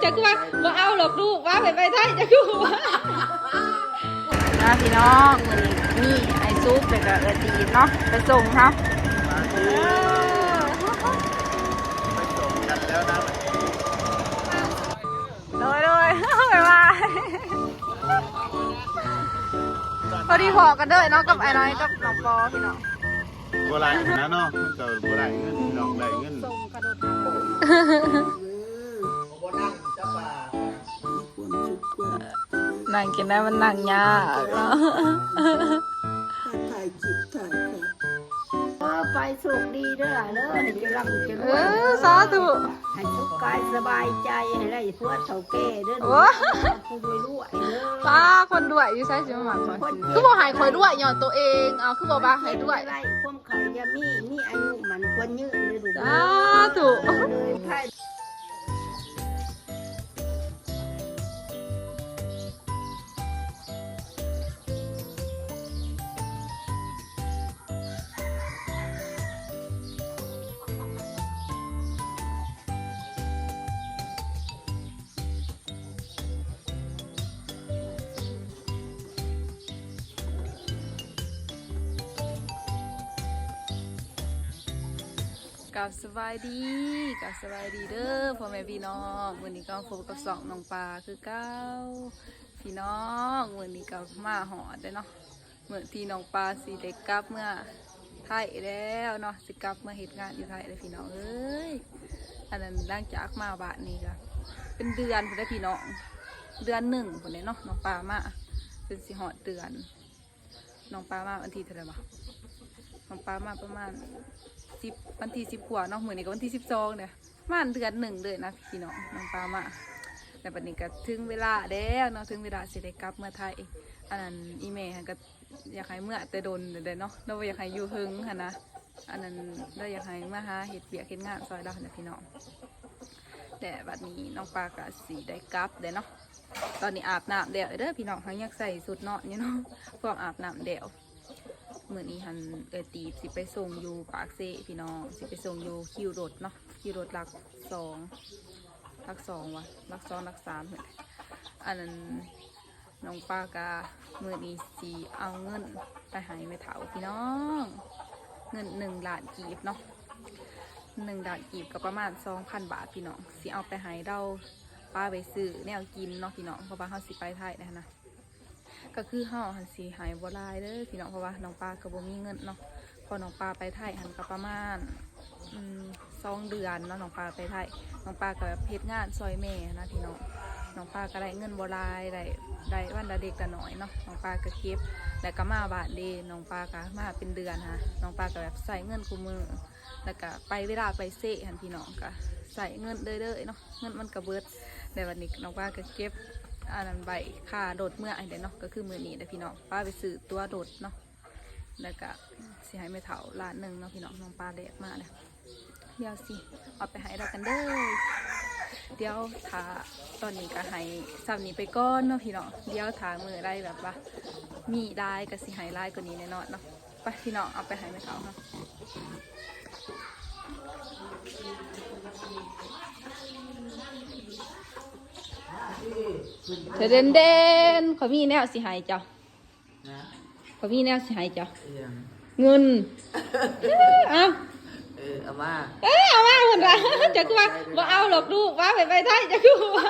ຈັກວ່າບໍ່ເອົາດອກລູກ ວ່າໄປ ໄປໄທ ຈັກວ່າ ນະພີ່ນ້ອງ ມື້ນີ້ມີອ້າຍສຸກ ແລ້ວກໍເອື້ອຍຕີບເນາະ ໄປສົ່ງເຮົາ ເອີ ໂດຍ ໂດຍ ບາຍບາຍ ພໍດີພໍ້ກັນເດີເນາະ ກັບອ້າຍນ້ອຍກັບນ້ອງປໍພີ່ນ້ອງ ບໍ່ຫຼາຍນະເນາະ ມັນກໍບໍ່ໄດ້ເງິນ ພີ່ນ້ອງໄດ້ເງິນ ນັ່ງກິນໄດ້ ມັນນັ່ງຍາກເນາະ ຖ່າຍຄລິບ ຖ່າຍຄລິບ ເອີ ໄປໂຊກດີເດີ ເດີ ໃຫ້ເຈຣິນເຈເລີນ ເອີ ສາທຸ ໃຫ້ສຸກກາຍສະບາຍໃຈ ໃຫ້ໄດ້ຜົວເຖົ້າແກ່ເດີ ໂອ້ ຜູ້ລວຍໆເດີ ປ້າ ຄົນລວຍຢູ່ໃສຊິມາມັກຂ້ອຍ ຄືບໍ່ໃຫ້ຂ້ອຍລວຍຍ້ອນໂຕເອງ ເອົາ ຄືບໍ່ວ່າໃຫ້ລວຍ ຄວາມໄຂ້ຢ່າມີ ມີອາຍຸໝັ້ນຂວັນຍືນເດີລູກ ສາທຸ ເດີ ກາບສະບາຍດີ ກາບສະບາຍດີເດີພໍ່ແມ່ພີ່ນ້ອງ ມື້ນີ້ກໍພົບກັບຊ່ອງນ້ອງປາຄືເກົ່າ ພີ່ນ້ອງ ມື້ນີ້ກໍມາຮອດແລ້ວເນາະ ມື້ທີ່ນ້ອງປາຊິໄດ້ກັບເມືອໄທແລ້ວເນາະ ຊິກັບເມືອເຮັດງານຢູ່ໄທແລ້ວພີ່ນ້ອງເອີຍ ອັນນັ້ນຫຼັງຈາກມາບ້ານນີ້ກໍເປັນເດືອນພຸ້ນເດ້ພີ່ນ້ອງ ເດືອນໜຶ່ງພຸ້ນເດ້ເນາະ ນ້ອງປາມາ ຈົນຊິຮອດເດືອນ ນ້ອງປາມາວັນທີເທົ່າໃດວະ ນ້ອງປາມາປະມານສິບ ວັນທີສິບກວ່າເນາະ ມື້ນີ້ກໍວັນທີສິບສອງເດ້ ປະມານເດືອນໜຶ່ງເລີຍນະພີ່ນ້ອງ ນ້ອງປາມາ ແລ້ວບັດນີ້ກໍເຖິງເວລາແລ້ວເນາະ ເຖິງເວລາຊິໄດ້ກັບເມືອໄທ ອັນນັ້ນອີ່ແມ່ຫັ້ນກໍຢາກໃຫ້ເມືອແຕ່ດົນແລ້ວເດ້ເນາະ ລາວບໍ່ຢາກໃຫ້ຢູ່ເຖິງຫັ້ນນະ ອັນນັ້ນລາວຢາກໃຫ້ເມືອຫາເຮັດວຽກເຮັດງານຊ່ອຍລາວຫັ້ນນະພີ່ນ້ອງ ແລະບັດນີ້ນ້ອງປາກໍຊິໄດ້ກັບແລ້ວເນາະ ຕອນນີ້ອາບນ້ຳແລ້ວເດີພີ່ນ້ອງ ເຮົາຍັງໃສ່ຊຸດນອນຢູ່ເນາະ ພວກອາບນ້ຳແລ້ວ ມື້ນີ້ຫັ້ນເອື້ອຍຕີບຊິໄປສົ່ງຢູ່ປາກເຊພີ່ນ້ອງ ຊິໄປສົ່ງຢູ່ຄິວລົດເນາະ ຄິວລົດຫຼັກສອງ ຫຼັກສອງຫວາ ຫຼັກສອງ ຫຼັກສາມ ອັນນັ້ນ ນ້ອງປາກະມື້ນີ້ຊິເອົາເງິນໄປໃຫ້ແມ່ເຖົ້າພີ່ນ້ອງ ເງິນໜຶ່ງລ້ານກີບເນາະ ໜຶ່ງລ້ານກີບກໍປະມານສອງພັນບາດພີ່ນ້ອງ ຊິເອົາໄປໃຫ້ລາວ ປາໄປຊື້ແນວກິນເນາະພີ່ນ້ອງ ເພາະວ່າເຮົາຊິໄປໄທແລ້ວຫັ້ນນະ ກໍຄືເຮົາຫັ້ນຊິໃຫ້ບໍ່ຫຼາຍເດີພີ່ນ້ອງ ເພາະວ່ານ້ອງປາກໍບໍ່ມີເງິນເນາະ ເພາະນ້ອງປາໄປໄທຫັ້ນກໍປະມານ ອືມ ສອງເດືອນເນາະ ນ້ອງປາໄປໄທ ນ້ອງປາກໍແບບເຮັດງານຊ່ອຍແມ່ຫັ້ນນະພີ່ນ້ອງ ນ້ອງປາກໍໄດ້ເງິນບໍ່ຫຼາຍ ໄດ້ ໄດ້ວັນລະເລັກລະໜ້ອຍເນາະ ນ້ອງປາກໍເກັບ ແລ້ວກໍມາບ້ານເດ້ ນ້ອງປາກໍມາເປັນເດືອນຫັ້ນ ນ້ອງປາກໍແບບໃຊ້ເງິນຄູ່ມື້ ແລ້ວກໍໄປເວລາໄປເຊຫັ້ນພີ່ນ້ອງ ກໍໃຊ້ເງິນເລື້ອຍໆເນາະ ເງິນມັນກໍເບິດ ແລ້ວບັດນີ້ນ້ອງປາກໍເກັບອັນນັ້ນໄວ້ຄ່າລົດເມືອຫັ້ນເດ້ເນາະ ກໍຄືມື້ນີ້ແຫຼະພີ່ນ້ອງ ປາໄປຊື້ຕົ໋ວລົດເນາະ ແລ້ວກະຊິໃຫ້ແມ່ເຖົ້າລ້ານໜຶ່ງເນາະພີ່ນ້ອງ ນ້ອງປາແລກມາແລ້ວ ດຽວຊິເອົາໄປໃຫ້ລາວກັນເດີ ດຽວຖ້າ ຕອນນີ້ກະໃຫ້ຊ່ຳນີ້ໄປກ່ອນເນາະພີ່ນ້ອງ ດຽວຖ້າມື້ໃດແບບວ່າມີຫຼາຍກະຊິໃຫ້ຫຼາຍກວ່ານີ້ແນ່ນອນເນາະ ໄປພີ່ນ້ອງ ເອົາໄປໃຫ້ແມ່ເຖົ້າເຮົາ ເດນເດນ ຂ້ອຍມີແນວຊິໃຫ້ເຈົ້າ ນະ ຂ້ອຍມີແນວຊິໃຫ້ເຈົ້າ ອີ່ຫຍັງ? ເງິນ ເອົ້າ ເອີ ເອົາມາ ເອີ ເອົາມາເພິ່ນວ່າ ຈັກວ່າບໍ່ເອົາດອກລູກ ວ່າໄປ ໄປໄທ ຈັກວ່າ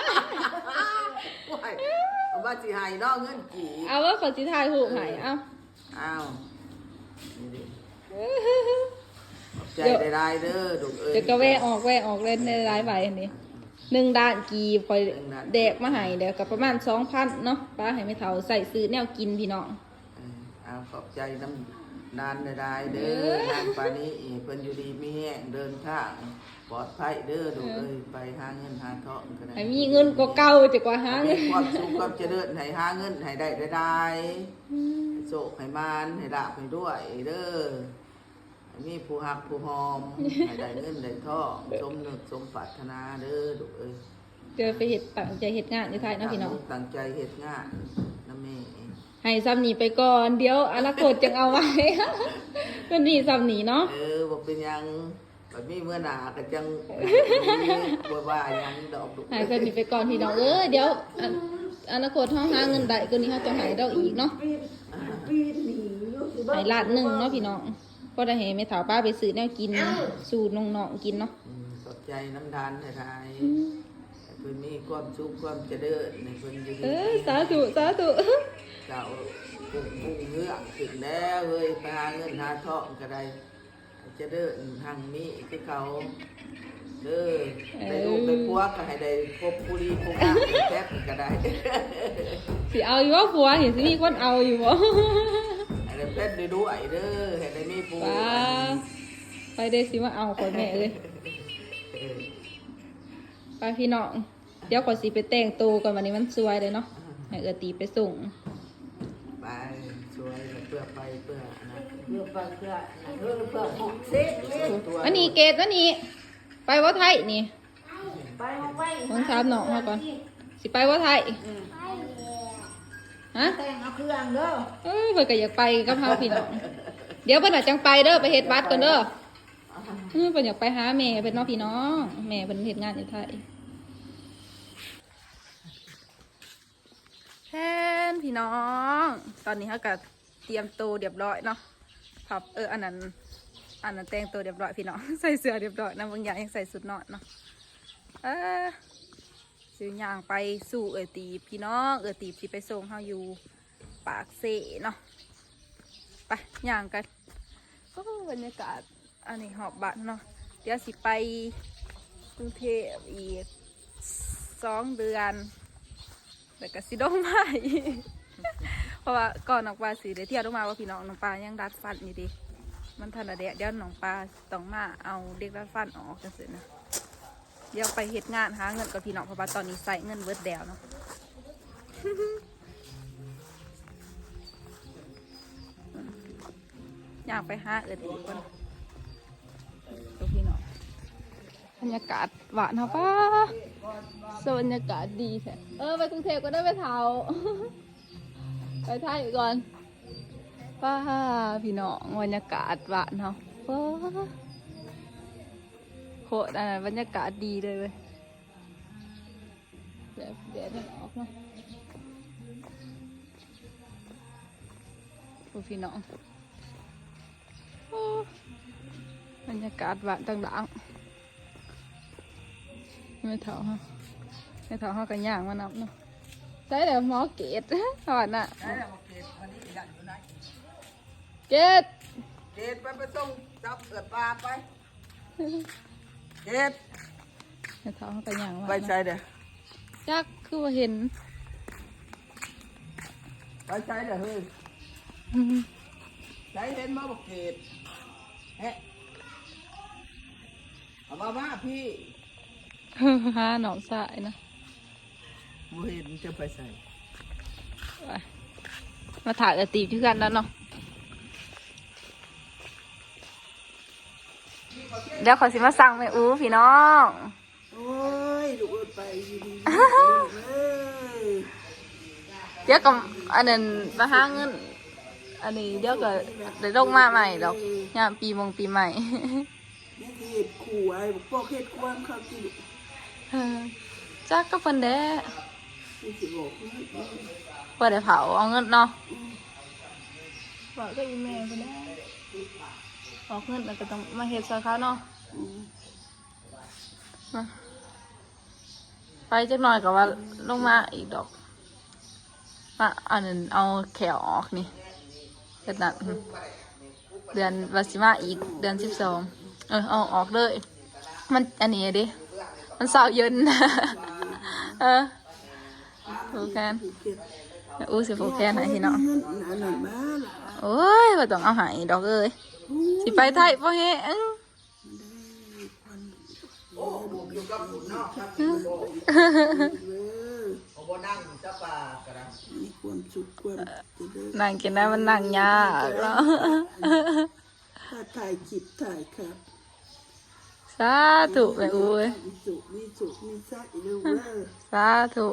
ໂອ້ຍ ເອົາມາຊິໃຫ້ເນາະ ເງິນກີບ ເອົາ ວ່າຂ້ອຍຊິຖ່າຍຮູບໃຫ້ ເອີ ເອົາ ເອົາ ນີ້ເດ້ ຂອບໃຈຫຼາຍໆເດີລູກເອີຍ ເຈົ້າກໍແວ່ອອກ ແວ່ອອກເລີຍ ຫຼາຍໆໃບນີ້ ໜຶ່ງລ້ານກີບ ຂ້ອຍ ໜຶ່ງລ້ານ ແລກມາໃຫ້ແລ້ວກໍປະມານສອງພັນເນາະ ປາໃຫ້ແມ່ເຖົ້າໃຊ້ຊື້ແນວກິນພີ່ນ້ອງ ເອີ ເອົາ ຂອບໃຈນຳຫຼານຫຼາຍໆເດີ ເອີ ນາງປານີ ເພິ່ນຢູ່ດີມີແຮງ ເດີນທາງປອດໄພເດີລູກເອີຍ ເອີ ໄປຫາເງິນຫາທອງກໍໄດ້ ໃຫ້ມີເງິນກວ່າເກົ່າ ຈະກວ່າຫາເງິນ ໃຫ້ມີຄວາມສຸກຄວາມຈະເລີນ ໃຫ້ຫາເງິນໃຫ້ໄດ້ຫຼາຍໆ ອືມ ໃຫ້ໂຊກໃຫ້ໝານ ໃຫ້ລາບໃຫ້ລວຍເດີ. ໃຫ້ມີຜູ້ຮັກຜູ້ຫອມ ໃຫ້ໄດ້ເງິນໄດ້ທອງ ສົມນຶກສົມປາດຖະໜາເດີລູກເອີຍ ດຽວໄປເຮັດ ຕັ້ງໃຈເຮັດງານຢູ່ໄທເນາະພີ່ນ້ອງ ຕັ້ງໃຈເຮັດງານນຳແມ່ ໃຫ້ຊ່ຳນີ້ໄປກ່ອນ ດຽວອະນາຄົດຈັ່ງເອົາໃໝ່ ມັນມີຊ່ຳນີ້ເນາະ ເອີ ບໍ່ເປັນຫຍັງ ໄປ ມີເມື່ອໜ້າກໍຈັ່ງ ບໍ່ວ່າຫຍັງດອກ. ໃຫ້ເພິ່ນນີ້ໄປກ່ອນພີ່ນ້ອງເອີຍ ດຽວ ອາ ອະນາຄົດເຮົາຫາເງິນໄດ້ກວ່ານີ້ ເຮົາຈະໃຫ້ດອກອີກເນາະ ໃຫ້ລ້ານໜຶ່ງເນາະພີ່ນ້ອງ ພໍໄດ້ໃຫ້ແມ່ເຖົ້າພາໄປຊື້ແນວກິນສູ່ນ້ອງໆກິນເນາະ. ອືມ ຂອບໃຈນຳທ່ານຫຼາຍໆ ໃຫ້ເພິ່ນມີຄວາມສຸກຄວາມຈະເລີນ ໃຫ້ເພິ່ນຢູ່ດີ ເອີ ມີແຮງ ສາທຸ ສາທຸ ເຈົ້າ ຮຸ່ງເຮືອງຂຶ້ນແລ້ວເອີຍ ໄປຫາເງິນຫາທອງກໍໄດ້ ຈະເລີນຮັ່ງມີຄືເກົ່າເດີ ເອີ ໄດ້ລູກໄດ້ຜົວກໍໃຫ້ໄດ້ພົບຜູ້ດີຜູ້ງາມແຊບກໍໄດ້. ຊິເອົາຢູ່ບໍ່ຜົວນີ້ ຊິມີຄົນເອົາຢູ່ບໍ່? ໃຫ້ໄດ້ເປັນດ້ວຍໆເດີ ໃຫ້ໄດ້ມີຜູ້ ໄປເດີ ຊິມາເອົາຂ້ອຍແມ່ເອີຍ. ເອີ ໄປພີ່ນ້ອງ ດຽວຂ້ອຍຊິໄປແຕ່ງໂຕກ່ອນ ບັດນີ້ມັນສວຍເດ້ເນາະ ໃຫ້ເອື້ອຍຕີໄປສົ່ງ ໄປ ສວຍ ເພື່ອໄປ ເພື່ອອັນນັ້ນ ເພື່ອໄປ ເພື່ອອັນນັ້ນ ເອີ ເພື່ອຮອດເສະເດ້. ອັນນີ້ເກດ ອັນນີ້ ໄປບໍ່ໄທນີ້ ໄປ ໄປ ເບິ່ງຖາມນ້ອງເຮົາກ່ອນ ຊິໄປບໍ່ໄທ? ອືມ ຮະ ແຕ່ງເອົາເຄື່ອງເດີ. ເອີ ເພິ່ນກໍຢາກໄປກັບເຮົາພີ່ນ້ອງ ດຽວເພິ່ນອາດຈັ່ງໄປເດີ ໄປເຮັດບັດກ່ອນເດີ. ເອີ ເພິ່ນຢາກໄປຫາແມ່ເພິ່ນເນາະພີ່ນ້ອງ ແມ່ເພິ່ນເຮັດງານຢູ່ໄທ. ແທນພີ່ນ້ອງ ຕອນນີ້ເຮົາກໍຕຽມໂຕຮຽບຮ້ອຍເນາະ ພັບ ເອີ ອັນນັ້ນ ອັນນັ້ນແຕ່ງໂຕຮຽບຮ້ອຍພີ່ນ້ອງ ໃສ່ເສື້ອຮຽບຮ້ອຍນຳ ບາງຢ່າງຍັງໃສ່ຊຸດນອນເນາະ. ເອີ ຊິຍ່າງໄປສູ່ເອື້ອຍຕີບພີ່ນ້ອງ ເອື້ອຍຕີບຊິໄປສົ່ງເຮົາຢູ່ປາກເຊເນາະ. ໄປ ຍ່າງກັນ. ໂອ້ ບັນຍາກາດ ອັນນີ້ຮອບບ້ານເນາະ ດຽວຊິໄປກຸງເທບອີກສອງເດືອນ ແລ້ວກໍຊິລົງມາອີກ ເພາະວ່າກ່ອນນ້ອງປາຊິໄດ້ທ່ຽວລົງມາວ່າພີ່ນ້ອງ ນ້ອງປາຍັງດັດຟັນຢູ່ເດ້ ມັນທັນໄດ້ແດດ ດຽວນ້ອງປາຕ້ອງມາເອົາເດັກດັດຟັນອອກຈັ່ງຊີ້ນະ. ດຽວໄປເຮັດງານຫາເງິນກ່ອນພີ່ນ້ອງ ເພາະວ່າຕອນນີ້ໃຊ້ເງິນເບິດແລ້ວເນາະ. ຍ່າງໄປຫາເອື້ອຍຕີບກ່ອນ ໂຕພີ່ນ້ອງ. ບັນຍາກາດບ້ານເຮົາ ປ້າ ສະ ບັນຍາກາດດີແທ້. ເອີ ໄປກຸງເທບກ່ອນເດີແມ່ເຖົ້າ ໄປໄທກ່ອນ. ປ້າ ພີ່ນ້ອງ ບັນຍາກາດບ້ານເຮົາ ປ້າ ໂຄດ ອັນນັ້ນ ບັນຍາກາດດີເລີຍເວີຍ. ແດດ ແດດມັນອອກເນາະ ໂອ້ ພີ່ນ້ອງ. ໂອ້ ບັນຍາກາດບ້ານຕ່າງໆ ແມ່ເຖົ້າເຮົາ ແມ່ເຖົ້າເຮົາກໍຍ່າງມານຳເນາະ. ໃສແລ້ວໝໍເກດ ເຮົາວ່ານະ ໃສແລ້ວໝໍເກດ ເກດ ເກດ ໄປ ໄປສົ່ງຈັບເອື້ອຍປາໄປ. ເກດ ແມ່ເຖົ້າເຮົາກໍຍ່າງມາ ໄປໃສເດ້? ຈັກ ຄືບໍ່ເຫັນ ໄປໃສເດ້ເຮີ້ຍ? ໃສເຫັນບໍ່ບັກເກດ? ແຮະ ເອົາມາ ມາພີ້ ຫານ້ອງຊາຍນະ. ບໍ່ເຫັນຈະໄປໃສ ມາຖ້າເອື້ອຍຕີບຢູ່ເຮືອນແລ້ວເນາະ. ດຽວຂ້ອຍຊິມາສັ່ງແມ່ອູພີ່ນ້ອງ. ໂອ້ຍ ລູກເອີຍ ໄປຢູ່ດີເດີ. ດຽວກໍອັນນັ້ນ ມາຫາເງິນ ອັນນີ້ ດຽວກໍໄດ້ລົງມາໃໝ່ດອກ ຍາມປີມົງປີໃໝ່. ຍັງຊິເຮັດຄົວ ໃຫ້ບັກປອກເຮັດຄົວນຳເຂົາຕິລູກ? ເອີ ຈັກກັບເພິ່ນແດ່ ຍັງຊິບອກເພິ່ນ ບໍ່ໄດ້ເຜົາເອົາເງິນເນາະ. ອືມ ເວົ້າກັບອີ່ແມ່ເພິ່ນແດ່ ອອກເງິນແລ້ວກໍຕ້ອງມາເຮັດຊ່ອຍເຂົາເນາະ. ອືມ ມາ ໄປຈັກໜ້ອຍກໍວ່າລົງມາອີກດອກ. ມາ ອັນນັ້ນ ເອົາແຂ້ວອອກນີ້ ເຮັດນັ້ນ ເດືອນວ່າຊິມາອີກເດືອນສິບສອງ ເອີ ເອົາອອກເລີຍ ມັນອັນນີ້ເດ້ ມັນຊາວເຢັນ. ເອີ ຜູກແຂນ ອູຊິຜູກແຂນໃຫ້ພີ່ນ້ອງ. ໂອ້ຍ ບໍ່ຕ້ອງເອົາໃຫ້ດອກເອີຍ ຊິໄປໄທບໍ່ແຮງ. ໂອ້ ບຸກຢູ່ກັບພຸ້ນເນາະ ເອີ ເຂົາບໍ່ນັ່ງຊະປາກໍໄດ້ ມີຄວາມສຸກຄວາມຈະເລີນ ນັ່ງຈັ່ງໃດມັນນັ່ງຍາກເນາະ. ຖ້າຖ່າຍຄລິບຖ່າຍຄັບ ສາທຸແມ່ອູ້ຍ ມີສຸກມີສຸກມີໄຊເດີ ສາທຸ.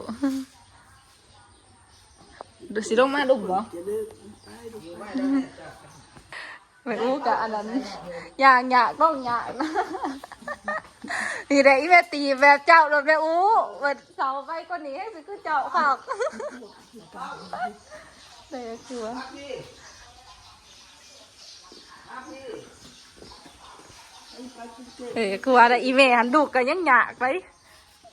ດູຊິລົງມາດຸບໍ່? ຈະເລີນໄປລູກໄປ. ແມ່ອູກະອັນນັ້ນ ຍ່າງຍາກ ຕ້ອງຍາກນະ. ນີ້ແຫຼະອີແມ່ຕີແບບເຈົ້າໂລດແມ່ອູ ແບບເຊົາໄປກວ່ານີ້ແຮງຊິຄືເຈົ້າຄັກ. ແມ່ຄົວ ເອີ ຄືວ່າລະ ອີແມ່ຫັ້ນລູກກະຍັງຍາກໄປ.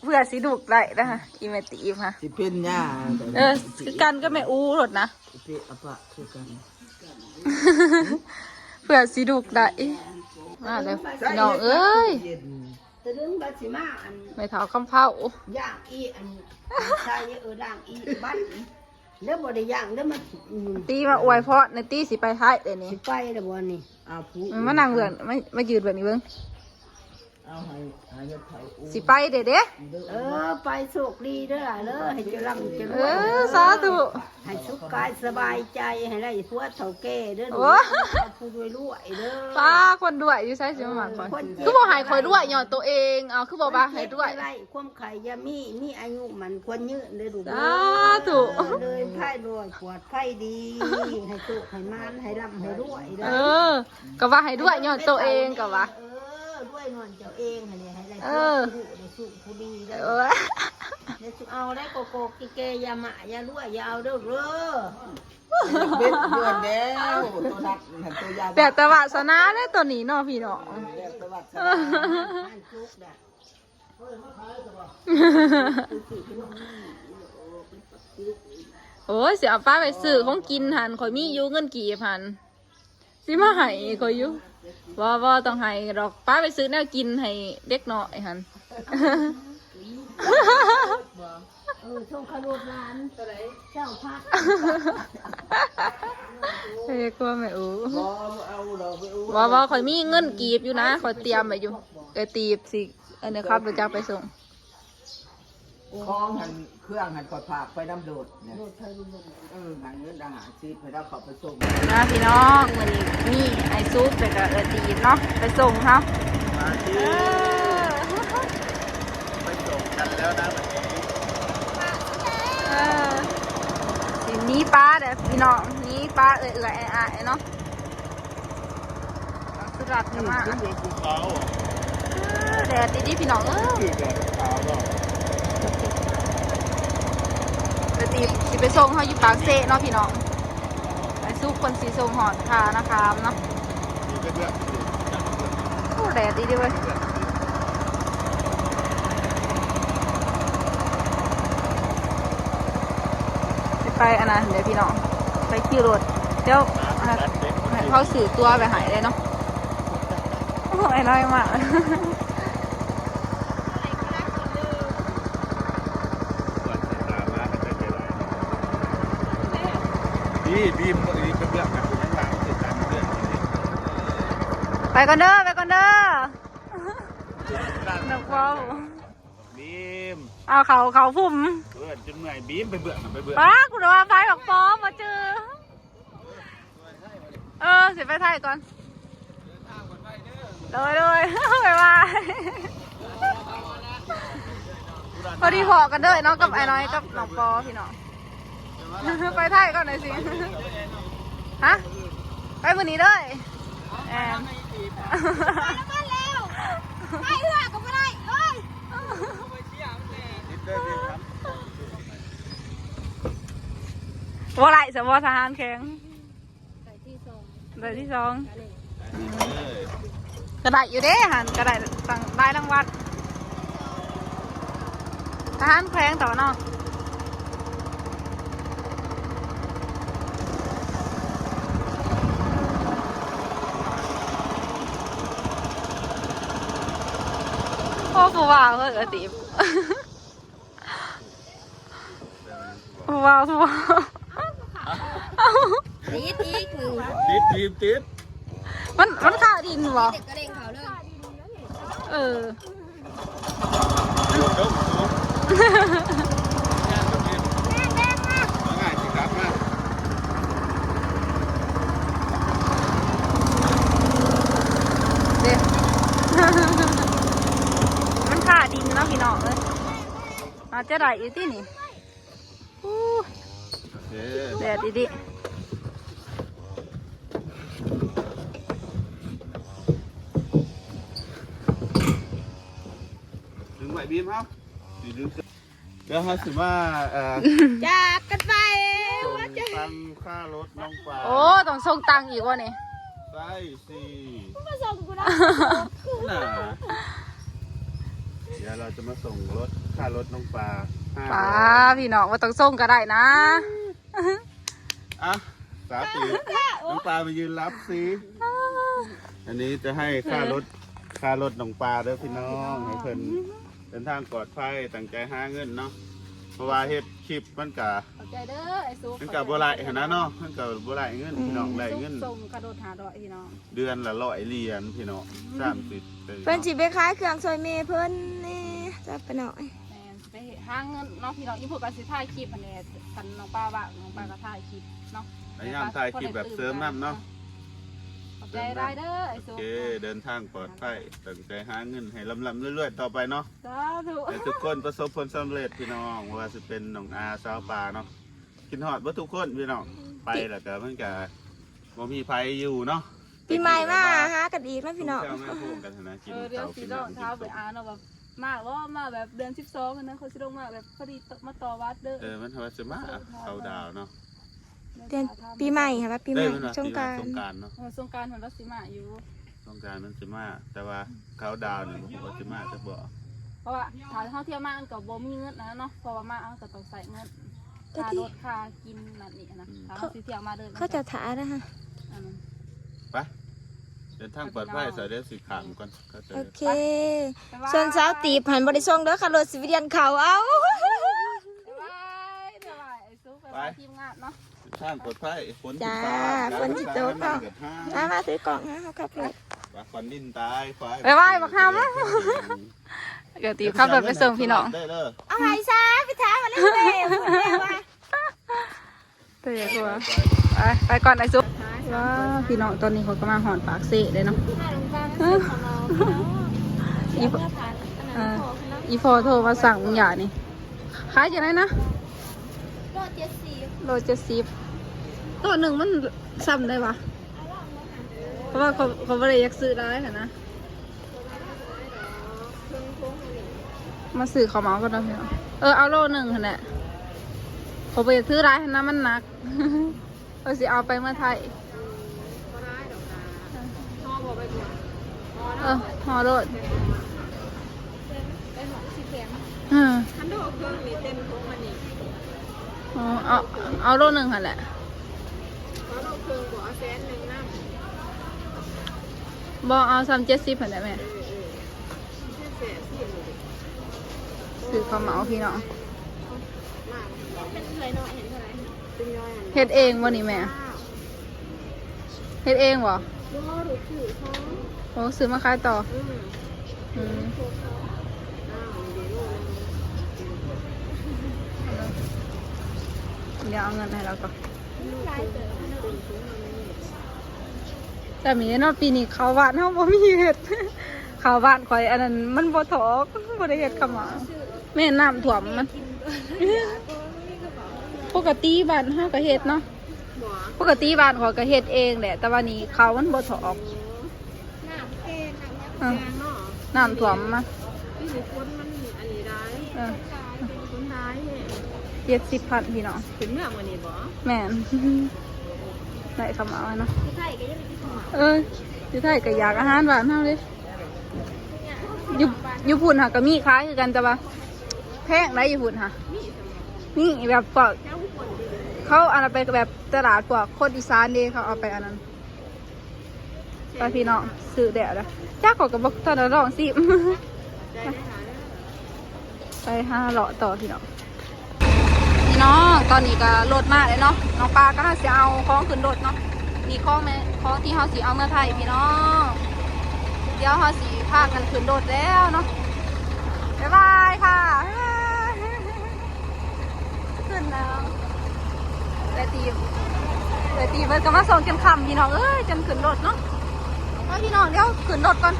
ເພື່ອຊິລຸກໄດ້ນະ ອີແມ່ຕີບຫັ້ນ ຊິເປັນຫຍັງ ເອີ ຄືກັນກັບແມ່ອູໂລດນະ ຊິເປະອະປະຄືກັນ ເພື່ອຊິລຸກໄດ້. ມາເດີພີ່ນ້ອງເອີຍ ຕະລຶງບາດຊິມາອັນ ແມ່ເຖົ້າຄຳເພົາ ຢ່າງອີອັນ ໃສ່ ເອີ ລ້າງອີບັດ ແລ້ວບໍ່ໄດ້ຍ່າງ ແລ້ວມັນ ຕີມາອວຍພອນໃນຕີ ຊິໄປໄທເດ້ນີ້ ຊິໄປແລ້ວບໍ່ນີ້ ເອົາຜູ້ ມານັ່ງເບິ່ງ ມາ ມາຢືນເບິ່ງນີ້ເບິ່ງ ເອົາໃຫ້ ໃຫ້ເຮັດເຖົ້າອູ້ ຊິໄປເດ້ເດ້ ເອີ ໄປໂຊກດີເດີຫຼານເດີ ໃຫ້ເຈົ້າລ່ຳເຈົ້າລວຍ ເອີ ສາທຸ ໃຫ້ສຸກກາຍສະບາຍໃຈ ໃຫ້ໄດ້ຜົວເຖົ້າແກ່ເດີ ໂອ້ ຜູ້ລວຍໆເດີ ປ້າ ຄົນລວຍຢູ່ໃສຊິມາມັກຂ້ອຍ ເອີ ຄົນເຈັບ ຄືບໍ່ໃຫ້ຂ້ອຍລວຍຍ້ອນໂຕເອງ ເອົາ ຄືບໍ່ວ່າໃຫ້ລວຍ ເຈັບບໍ່ໄດ້ ຄວາມໄຂ້ຢ່າມີ ມີອາຍຸໝັ້ນຂວັນຍືນເດີລູກເດີ ສາທຸ ເດີນພາຍລວຍ ປອດໄພດີ ໃຫ້ໂຊກໃຫ້ໝານ ໃຫ້ລ່ຳໃຫ້ລວຍເດີ ເອີ ກະວ່າໃຫ້ລວຍຍ້ອນໂຕເອງ ກະວ່າ ເອີ ລວຍຍ້ອນເຈົ້າເອງຫັ້ນແຫຼະ ໃຫ້ໄດ້ ເອີ ຜູ້ຮູ້ໄດ້ສຸຜູ້ດີເດີ ເອີ ຢ່າສຸເອົາໄດ້ ໂກໂກກິເກ ຢ່າມະ ຢ່າລວຍ ຢ່າເອົາເດີ ເອີ ເບັດດວນແລ້ວ ໂຕນັກຫັ້ນໂຕຢ່າມະ ແລ້ວແຕ່ວາສະໜາເດ້ໂຕນີ້ເນາະ ພີ່ນ້ອງ ເອີ ແລ້ວແຕ່ວາສະໜາ ໂອ້ຍ ຊິເອົາປ້າໄປຊື້ຂອງກິນຫັ້ນ ຂ້ອຍມີຢູ່ເງິນກີບຫັ້ນ ຊິມາໃຫ້ຂ້ອຍຢູ່ ບໍ່ ບໍ່ຕ້ອງໃຫ້ດອກ ປ້າໄປຊື້ແນວກິນໃຫ້ເດັກນ້ອຍຫັ້ນ ເອີ ສົ່ງຂະໂນດຫຼານ ເທົ່າໃດ ຊາວພັນ ເອີ ກວມແມ່ອູ ບໍ່ ບໍ່ເອົາດອກ ບໍ່ ບໍ່ ຂ້ອຍມີເງິນກີບຢູ່ນະ ຂ້ອຍຕຽມໄວ້ຢູ່ ເອີ ຕີບຊິ ອັນນີ້ຂັບລົດຈັກໄປສົ່ງ ຂອງຫັ້ນ ເຄື່ອງຫັ້ນຂ້ອຍຝາກໄປນຳໂລດນະ ໂລດໃຜໂລດມັນ ເອີ ໃຫ້ເງິນລະຫ້າສິບ ໃຫ້ລາວເຂົ້າໄປສົ່ງນະພີ່ນ້ອງ ມື້ນີ້ມີອ້າຍສຸກ ແລ້ວກະເອື້ອຍຕີບເນາະ ໄປສົ່ງເຮົາ ເອີ ໄປສົ່ງກັນແລ້ວນະ ເອີ ຊິໜີປາເດີພີ່ນ້ອງ ໜີປາເອື້ອຍໆອ້າຍໆເນາະ. ສຸດລັດກະມາ ຄືວ່າພູເຂົາ ເອີ ແດດດີໆ ພີ່ນ້ອງເອີຍ ຄືແດດຂາວເນາະ ກະຊິ ຊິໄປສົ່ງເຮົາຢູ່ປາກເຊເນາະພີ່ນ້ອງ ໄປສູ່ຄົນຊິສົ່ງຮອດທ່ານາຄາມເນາະ ໂອ້ ແດດດີໆເວີຍ. ຊິໄປອັນນັ້ນເດ້ພີ່ນ້ອງ ໄປຄິວລົດ ດຽວໃຫ້ ໃຫ້ເຂົາຊື້ຕົ໋ວໄປໃຫ້ເດ້ເນາະ ໂອ້ຍ ນ້ອຍມາກ ໄປກ່ອນເດີ ໄປກ່ອນເດີ. ນກເວົ້າ ບີມ ເອົາເຂົ້າ ເຂົ້າພຸ້ມ ເອີ ຈົນເມື່ອຍ ບີມ ໄປເບື້ອງ ໄປເບື້ອງ ປ້າ ກູວ່າໄປບັກປອມ ມາເຈີ ເອີ ຊິໄປໄທກ່ອນ ໂດຍ ໂດຍ ບາຍບາຍ ພໍດີພໍ້ກັນເດີເນາະ ກັບອ້າຍນ້ອຍ ກັບນ້ອງປອ ພີ່ນ້ອງ. ໄປໄທກ່ອນໜ້ອຍຊິ ຮະ ໄປມື້ນີ້ເລີຍ ແອນ ໄປແລ້ວ ໄປເຮືອກະບໍ່ໄດ້ເອີຍ ບໍ່ໄດ້ຊະບໍ່ ທະຫານແຂວງ ໄດ້ທີສອງ ກະໄດ້ຢູ່ເດ້ຫັ້ນ ກະໄດ້ຕັ້ງຫຼາຍລາງວັນ ທະຫານແຂວງຕອນເນາະ ໂອ້ ຜູ້ວ່າວເອີຍ ກະຕິບ ຜູ້ວ່າວ ຜູ້ວ່າວ ຕິດອີກ ຕິດ ຕິດ ຕິດ ມັນ ມັນຄາດິນບໍ່ ເອີ ເດ້ ມັນຄາດິນເນາະ ພີ່ນ້ອງເອີຍ. ອາດຈະໄດ້ຢູ່ຕິນີ້ ໂອເຄ ແດດອີ່ຫຼີ. ດຶງໄວ້ບີມເຮົາ ຊິດຶງ ດຽວເຮົາຊິມາ ເອີ ຈາກກັນໄປ ສົ່ງຕັງຄ່າລົດນ້ອງປາ. ໂອ້ ຕ້ອງສົ່ງຕັງອີກວະນີ້? ໃຊ່ຊິ ມາສົ່ງກູນະ ນະ ດຽວເຮົາຈະມາສົ່ງລົດ ຄ່າລົດນ້ອງປາ ປາ ຫ້າຮ້ອຍ ພີ່ນ້ອງ ບໍ່ຕ້ອງສົ່ງກໍໄດ້ນະ. ອ່ະ ສາວຕີ ນ້ອງປາໄປຢືນຮັບຊິ. ອັນນີ້ຈະໃຫ້ຄ່າລົດ ເອີ ຄ່າລົດນ້ອງປາເດີພີ່ນ້ອງ ໃຫ້ເພິ່ນເດີນທາງປອດໄພ ຕັ້ງໃຈຫາເງິນເນາະ ເພາະວ່າເຮັດຄລິບມັນກະ ຂອບໃຈເດີອ້າຍສຸກ ມັນກະບໍ່ຫຼາຍຫັ້ນນະເນາະ ມັນກະບໍ່ຫຼາຍເງິນ ອືມ ພີ່ນ້ອງ ໄດ້ເງິນ ສົ່ງຄ່າລົດຫ້າຮ້ອຍ ພີ່ນ້ອງ ເດືອນລະຮ້ອຍຫຼຽນ ພີ່ນ້ອງ ອືມ ສາມສິບ ເພິ່ນຊິໄປຂາຍເຄື່ອງຊ່ອຍແມ່ເພິ່ນແດ່ ຈັບໄປໜ້ອຍ. ແມ່ນ ຊິໄປຫາເງິນເນາະພີ່ນ້ອງ ອີ່ພຸ້ນກໍຊິຖ່າຍຄລິບຫັ້ນແຫຼະ ຄັນນ້ອງປາວ່າງ ນ້ອງປາກໍຖ່າຍຄລິບເນາະ ພະຍາຍາມຖ່າຍຄລິບແບບເສີມນຳເນາະ. ຂອບໃຈຫຼາຍເດີອ້າຍສຸກ ໂອເຄ ເດີນທາງປອດໄພ ຕັ້ງໃຈຫາເງິນໃຫ້ລ່ຳໆລວຍໆຕໍ່ໄປເນາະ ສາທຸ ໃຫ້ທຸກຄົນປະສົບຜົນສຳເລັດພີ່ນ້ອງ ບໍ່ວ່າຊິເປັນນ້ອງອາ ສາວປາເນາະ ຄິດຮອດເບິດທຸກຄົນພີ່ນ້ອງ ໄປແລ້ວກໍມັນກໍບໍ່ມີໃຜຢູ່ເນາະ. ປີໃໝ່ມາຫາກັນອີກເນາະພີ່ນ້ອງ ເອີ ດຽວຊິລອງຖາມໄປອາເນາະວ່າ ມາບໍ່ ມາແບບເດືອນສິບສອງຫັ້ນນະ ຂ້ອຍຊິລົງມາແບບພໍດີມາຕໍ່ວັດເດີ. ເອີ ມັນວ່າຊິມາເຂົ້າດາວເນາະ ເດືອນປີໃໝ່ຫັ້ນ ວ່າປີໃໝ່ ເອີ ມັນວ່າປີໃໝ່ ສົງການ ສົງການເນາະ ເອີ ສົງການເພິ່ນວ່າຊິມາຢູ່ ສົງການມັນຊິມາ ແຕ່ວ່າເຂົ້າດາວນີ້ບໍ່ຮູ້ວ່າຊິມາຈັກບໍ່ ເພາະວ່າຖ້າເຮົາທ່ຽວມາມັນກໍບໍ່ມີເງິນຫັ້ນນະເນາະ ເພາະວ່າມາເຮົາກໍຕ້ອງໃຊ້ເງິນ ຄ່າລົດຄ່າກິນນັ້ນນີ້ນະ ອືມ ຖ້າເຮົາຊິທ່ຽວມາເດີ ເຂົາເຈົ້າຖ້ານະ ອັນນັ້ນ ໄປ ເດີນທາງປອດໄພ ສາວເດີ ຊິຂ້າມກ່ອນ ໂອເຄ ສ່ວນສາວຕີບຫັ້ນບໍ່ໄດ້ສົ່ງເດີ ຄ່າລົດຊິໄປລຽນເຂົ້າເອົາ ບາຍບາຍ ໄປ ໄປ ທີມງານເນາະ ເດີນທາງປອດໄພ ຝົນຊິຕົກ ຝົນຊິຕົກເນາະ ມາ ມາຖືກ້ອງ ເຮົາຂັບລົດ ວ່າຄວັນດິນຕາຍ ໄປ ບາຍບາຍ ບັກຫຳ ກໍຕີບຂັບລົດໄປສົ່ງພີ່ນ້ອງ ເອົາໃຫ້ຊະ ໄປຖາມມັນເລີຍ ເອີ ໄປ ໄປກ່ອນໄອ້ສຸກ ວ້າ ພີ່ນ້ອງ ຕອນນີ້ເຂົາກໍມາຮອດປາກເຊແລ້ວເນາະ ອີ່ພໍ່ ເອີ ອີ່ພໍ່ໂທມາສັ່ງຢານີ້ ຂາຍຈັ່ງໃດນະ ໂລເຈັດສິບ ໂລເຈັດສິບ ໂລໜຶ່ງມັນສ່ຳໃດວະ ເພາະວ່າເຂົາ ເຂົາບໍ່ໄດ້ຢາກຊື້ຫຼາຍຫັ້ນນະ. ມາຊື້ເຂົ້າເໝົາກ່ອນເນາະພີ່ນ້ອງ ເອີ ເອົາໂລໜຶ່ງຫັ້ນແຫຼະ ຂ້ອຍບໍ່ຢາກຖືຫຼາຍຫັ້ນນະ ມັນໜັກ ຂ້ອຍຊິເອົາໄປເມືອໄທ ບໍ່ໄດ້ດອກນະ ຫໍ່ບໍ່ໄປກ່ອນ ຫໍ່ເນາະ ເອີ ຫໍ່ໂລດ ໄປຫໍ່ຊິແຂງ ເອີ ຄັນໂລເຄິ່ງນີ້ເຕັມຖົງອັນນີ້ ອໍ ເອົາ ເອົາໂລໜຶ່ງຫັ້ນແຫຼະ ເອົາໂລເຄິ່ງບໍ່ ເອົາແສນໜຶ່ງນຳ ບໍ່ ເອົາສ່ຳເຈັດສິບຫັ້ນແຫຼະແມ່ ເອີ ເອີ ຊື້ເຂົ້າເໝົາພີ່ນ້ອງ ເຮັດເອງບໍ່ນີ້ແມ່? ເຮັດເອງບໍ່? ບໍ່ ລູກຊື້ເຂົາ ໂອ້ ຊື້ມາຂາຍຕໍ່ ອືມ ອືມ ດຽວເອົາເງິນໃຫ້ລາວກ່ອນ ຫຼາຍເຕີບເນາະ ແຕ່ມີເນາະ ປີນີ້ເຂົ້າບ້ານເຮົາບໍ່ມີເຮັດ ເຂົ້າບ້ານຂ້ອຍອັນນັ້ນມັນບໍ່ຖອກ ບໍ່ໄດ້ເຮັດເຂົ້າເໝົາ ແມ່ນນ້ຳຖ້ວມມັນ ປົກກະຕິບ້ານເຮົາກໍເຮັດເນາະ ປົກກະຕິບ້ານຂ້ອຍກໍເຮັດເອງແຫຼະ ແຕ່ວ່ານີ້ເຂົ້າມັນບໍ່ຖອກ ນ້ຳແພງ ນ້ຳແພງເນາະ ນ້ຳຖ້ວມມາ ປີນີ້ຝົນມັນອັນນີ້ຫຼາຍ ເອີ ຝົນຫຼາຍແຮງ ເຈັດສິບພັນພີ່ນ້ອງ ຂຶ້ນເມືອງມື້ນີ້ບໍ່? ແມ່ນ ໄດ້ເຂົ້າເໝົາເນາະ ຢູ່ໄທກໍຢາກໄດ້ເຂົ້າເໝົາ ເອີ ຢູ່ໄທກໍຢາກອາຫານບ້ານເຮົາເດ້ ຢູ່ ຢູ່ພຸ້ນຫາກໍມີຂາຍຄືກັນ ແຕ່ວ່າແພງໃດ໋ ຢູ່ພຸ້ນຫາ ມີແບບພວກ ເຂົາອັນນັ້ນໄປແບບຕະຫຼາດພວກຄົນອີສານເດ້ ເຂົາເອົາໄປອັນນັ້ນ ໄປພີ່ນ້ອງ ຊື້ແລ້ວລະ ຈັກ ຂ້ອຍກໍບໍ່ທັນໄດ້ລອງຊີມ ໄປຫາເລາະຕໍ່ພີ່ນ້ອງ ພີ່ນ້ອງ ຕອນນີ້ກໍລົດມາແລ້ວເນາະ ນ້ອງປາກໍເຮົາຊິເອົາຂອງຂຶ້ນລົດເນາະ ນີ້ຂອງແມ່ ຂອງທີ່ເຮົາຊິເອົາເມືອໄທພີ່ນ້ອງ ດຽວເຮົາຊິພາກັນຂຶ້ນລົດແລ້ວເນາະ ບາຍບາຍຄ່ະ ຂຶ້ນແລ້ວ ເອື້ອຍຕີ ເອື້ອຍຕີເພິ່ນກໍມາສົ່ງຈົນຄ່ຳພີ່ນ້ອງເອີຍ ຈົນຂຶ້ນລົດເນາະ ໄປພີ່ນ້ອງ ດຽວຂຶ້ນລົດກ່ອນ